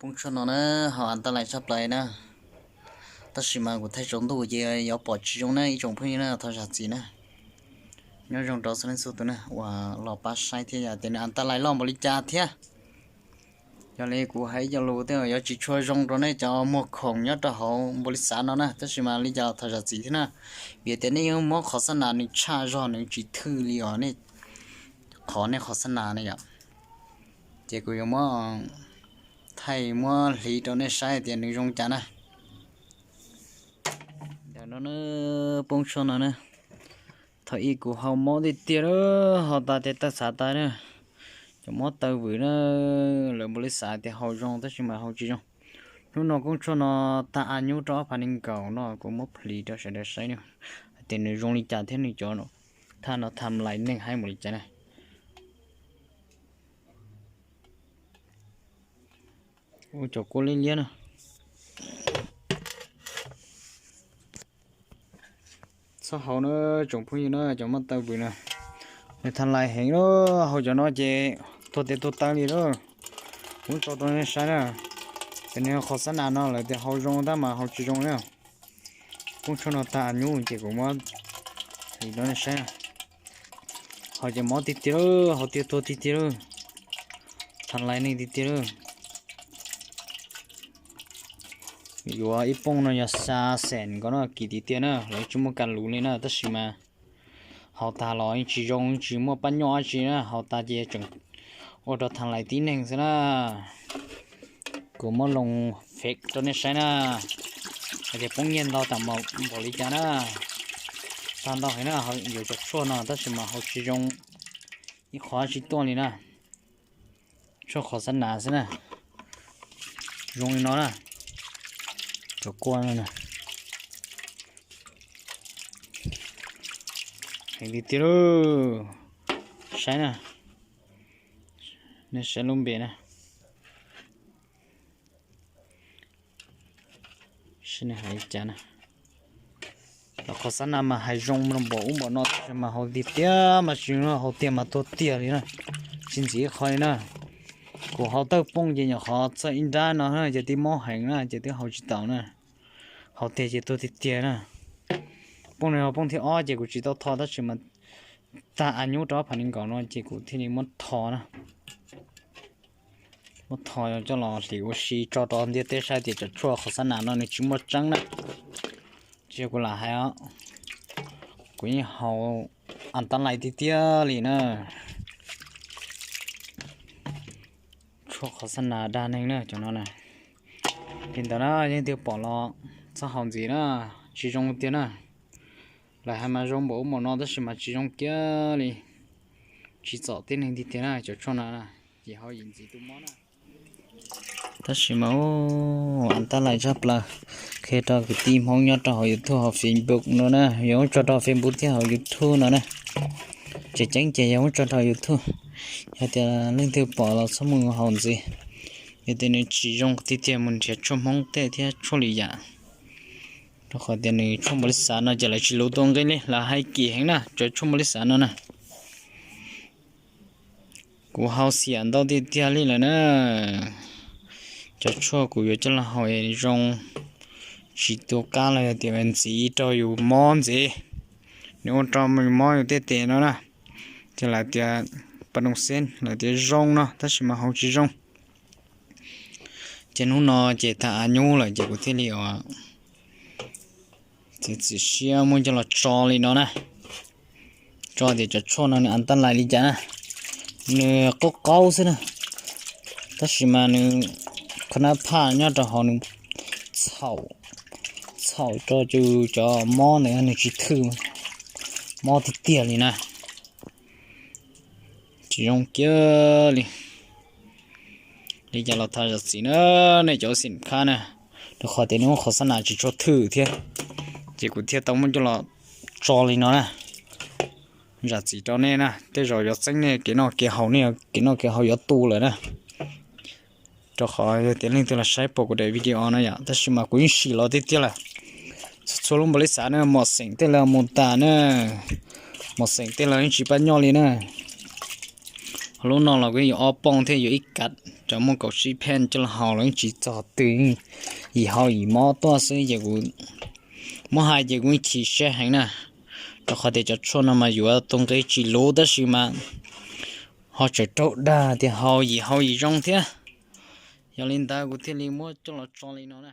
Poob tshuaj no na, ho an taj lais tshaj plaws na. Tab sis mas kuv thaij tsaus ntuj ces yuav pom tsis zoo na ib tsoom phooj ywg na, thov zam txim na. Nyob zoo rau txhua leej txhua tus na uas los pab saib thiab yom, tias nws an taj lais loj npaum li cas thiab. Yog li kuv hais ib co lus tej yuav tsis tshua zoo rau nej cov muag khoom nyob rau hauv npaum li xav no na, tab sis mas li cas thov zam txim thiab na. Vim tias nej yeej muab qhov xab nas nws tshaj zog nws tsis thwj li os, nej qhov nej qhov xab nas na yom. Ces kuv yuav muab thaij muab hliv rau nej saib tias nws zoo cas na. Ntawm no na, poob tshuaj no na, thaum ub kuv hau mob tiag tiag lawm, hau tas tes taw xav tas na. Cov mob taw vwm na, lawv npaum li xav tias hau zoo tab sis mas hau tsis zoo. Hnub no poob tshuaj no tag a nyub rau ob phav nees nkaum no kuv muab hliv rau sawv daws saib na, hais tias nws zoo li cas thiab nws cov thaj no tham lais neeg haib npaum li cas na. Ua cov kua liab liab na. Txhob hau na tsoom phooj ywg na, cov mob taw vwm na, nws tham lais heev na, hau cov no ces tuag tes tuag taw li na. Kuv tso rau nej saib na, ces nws qhov xab nas no lawv tias hau zoo tab mas hau tsis zoo na. Poob tshuaj no tag a nyub ces kuv muab hliv rau nej saib. Hau ces mob tiag tiag lawm, hau tiag tuag tiag tiag lawm, tham lais neeg tiag tiag lawm. Yuav ib pooj no yog xya xees nkaus no kim tiag tiag na, lawv tsis muaj kas lus li na, tab sis mas hau tas los yeej tsis zoo, yeej tsis muaj pab nyoj dab tsi na, hau tas ces tseem ua rau tham lais tib neeg xwb na. Kuv muab loo fake rau nej saib na, hais tias poob nyiaj ntau tas npaum li cas na. Tag ntau heev na, yuav cov tshuaj no tab sis mas hau tsis zoo ib qho tsis tuaj li na. Tshuaj qhov xab nas xwb na, zoo li no na. Cov kua no na, heev tiag tiag lauj. Saib na, nej saib lub npe na. Saib nws hais li cas na. Los qhov xab nas mas hais zoo npaum ub npaum no tab sis mas hau tiag tiag mas tsis zoo, hau tiag mas tuag tiag li na, tsis ntxim ib qho li na. Kuv hau tawg pooj ces nyuam qhuav txog ib nrab no ces twb mob heev na ces twb hau tsis taus na, hau tiag ces tuag tiag tiag na. Pooj no yog pooj thib ob ces kuv tsis tau tho tab sis mas tag a nyub rau ob phav nees nkaum no ces kuv thiaj li muab tho na. Muab tho coj los hliv ua si tso rau ntiaj teb saib tias cov tshuaj qhov xab nas no nws tsis muaj tseeb na. Tsis yog kuv lam hais os, kuv yeej haus an tab lais tiag tiag li na. Tshuaj qhov xab nas dag neeg na cov no na. Li ntawd na, leej twg pom los txhob haus ntxiv na, tsis zoo tiag na. Lawv hais mas zoo npaum ub npaum no tab sis mas tsis zoo kiag li, tsis txom tib neeg tiag tiag na cov tshuaj no na, ces haus yim ntxiv tus mob na. Tab sis mas an tab lais tshaj plaws, qhia rau kwv tij Hmoob nyob rau hauv YouTube hauv Facebook no na, yog muab tso rau Facebook thiab hauv YouTube no na. Tseem ceeb ces yog muab tso rau YouTube, yog tias leej twg pom los txhob mus haus ntxiv, yog tias nws tsis zoo tiag tiag mus nrhiav tshuaj Hmoob tej thiab tshuaj lwm yam. Rau qhov tias nws tshuaj npaum li xav no ces lawv tsis luv tua nqi li, lawv hais kim heev na cov tshuaj npaum li xav no na. Kuv haus xiam ntau tiag tiag li lawm na. Cov tshuaj kuv yuav coj los haus zoo, tsis tu qab los yog tias ntxiv rau yus mob ntxiv, nws ua rau yus mob yus tej tes no na. Ces lawv tias pa noo xeb lawv tias zoo no tab sis mas haus tsis zoo. Ces hnub no ces tag a nyub lawm ces kuv thiaj li txiav txim siab muab coj los tso li no na. Tso tias cov tshuaj no nws an tab lais li cas na. Nws qaub qaub xwb na, tab sis mas nws kho nab phaj nyob rau hauv nws txhaum, txhaum rau cov mob ntawd nws tsis thwj, mob tiag tiag li na. Tsis zoo kiag li. Li cas los thov zam txim na, nej cov xim khab na, rau qhov tias nws muab qhov xab nas tsis tshua thwj thiab, ces kuv thiaj tau muab coj los tso li no na. Zam txim rau nej na, tej zaum yuav txeeb nej kev noj kev haus, nej kev noj kev haus yuav tu lawm na. Rau qhov yog tias leej twg los saib pom kuv daim video no yom, tab sis mas kuv yeej sim los tiag tiag lawm. Txhua txhua lub npaum li xav na, mos xeem tej lawv mus tas na, mos xeem tej lawv yeej tsis pab nyoj li na. Lub no los kuj yuav ob pooj thiab yuav ib kav, tseem muaj kaum tsib pheej coj los haus los yeej tsis txog twg, yim haus yim mob tuaj xwb ces kuv muab hais ces kuv chim siab heev na, rau qhov tias cov tshuaj no mas yuav tus nqi tsis luv tab sis mas ho tseem raug dag tias haus yim haus yim zoo thiab. Yog li ntawd kuv thiaj li muab coj los tso li no na.